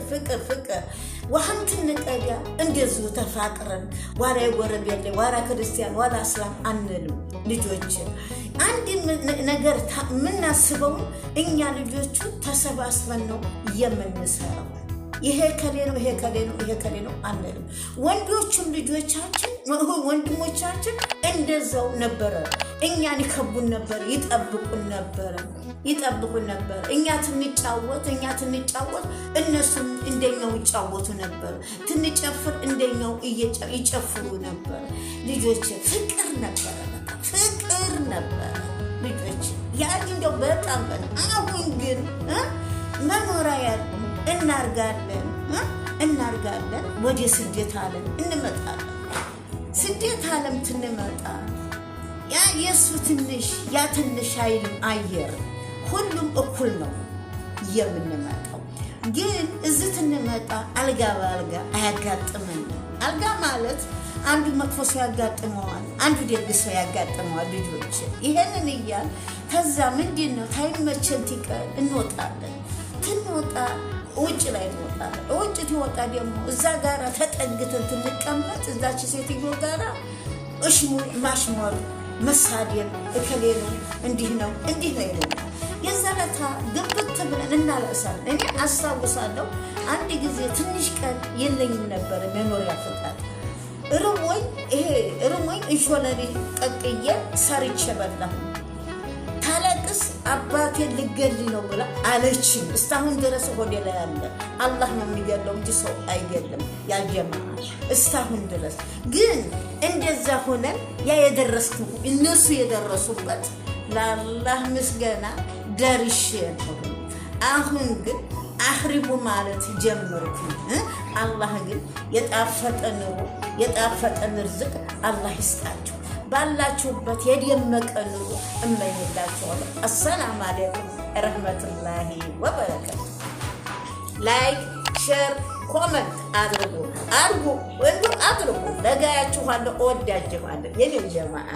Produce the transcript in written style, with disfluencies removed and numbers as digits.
ፍቅር ፍቅር ፍቅር ውሃም ትንቀዳ እንደዚሁ ተፋቅረን ዋላ የጎረቤት ዋላ ክርስቲያን ዋላ እስላም አንልም። ልጆች አንድ ነገር የምናስበውን እኛ ልጆቹ ተሰባስበን ነው የምንሰራው። ይሄ ከሌ ነው፣ ይሄ ከሌ ነው፣ ይሄ ከሌ ነው አንልም። ወንዶቹም ልጆቻችን ወንድሞቻችን እንደዛው ነበረ። እኛን ይከቡን ነበር፣ ይጠብቁን ነበረ፣ ይጠብቁን ነበር። እኛ ትንጫወት እነሱም እንደኛው ይጫወቱ ነበር። ትንጨፍር እንደኛው ይጨፍሩ ነበር። ልጆች ፍቅር ነበረ፣ በቃ ፍቅር ነበረ። ልጆች ያ እንደው በጣም በጣም። አሁን ግን መኖሪያ ያለ እናርጋለን እናርጋለን። ወደ ስደት ዓለም እንመጣለን። ስደት ዓለም ትንመጣ ያ የእሱ ትንሽ ያ ትንሽ አይልም አየር ሁሉም እኩል ነው የምንመጣው። ግን እዚህ ትንመጣ አልጋ በአልጋ አያጋጥመንም። አልጋ ማለት አንዱ መጥፎ ሰው ያጋጥመዋል፣ አንዱ ደግ ሰው ያጋጥመዋል። ልጆች ይሄንን እያል ከዛ ምንድን ነው ታይመቸን ትቀር እንወጣለን። ትንወጣ ውጭ ላይ እንወጣለን። ውጭ ትወጣ ደግሞ እዛ ጋራ ተጠግተን ትንቀመጥ እዛች ሴትዮ ጋራ እሽሙር ማሽሞር መሳደብ፣ እከሌ ነው እንዲህ ነው እንዲህ ነው ይሉናል። የዛ ለታ ግብት ብለን እናለቅሳለን። እኔ አስታውሳለሁ አንድ ጊዜ ትንሽ ቀን የለኝም ነበረ መኖሪያ ፍቃድ ርቦኝ፣ ይሄ ርቦኝ እንሾለሪ ቀቅዬ ሰርቼ በላሁ። ታለቅስ አባቴን ልገል ነው ብላ አለችኝ። እስካሁን ድረስ ሆዴ ላይ አለ። አላህ ነው የሚገለው እንጂ ሰው አይገልም። ያልጀማ እስካሁን ድረስ ግን እንደዛ ሆነን ያ የደረስኩ እነሱ የደረሱበት ለአላህ ምስጋና ደርሼ ነው። አሁን ግን አህሪቡ ማለት ጀመርኩ። አላህ ግን የጣፈጠ ኑሮ የጣፈጠ ርዝቅ አላህ ይስጣችሁ። ባላችሁበት የደመቀ ኑሮ እመኝላችኋለሁ። አሰላም አለይኩም ረህመቱላሂ ወበረካቱ። Like፣ share፣ comment አድርጉ አድርጉ ወንዱ አድርጉ። ለጋያችኋለሁ፣ እወዳችኋለሁ የኔ ጀማአ።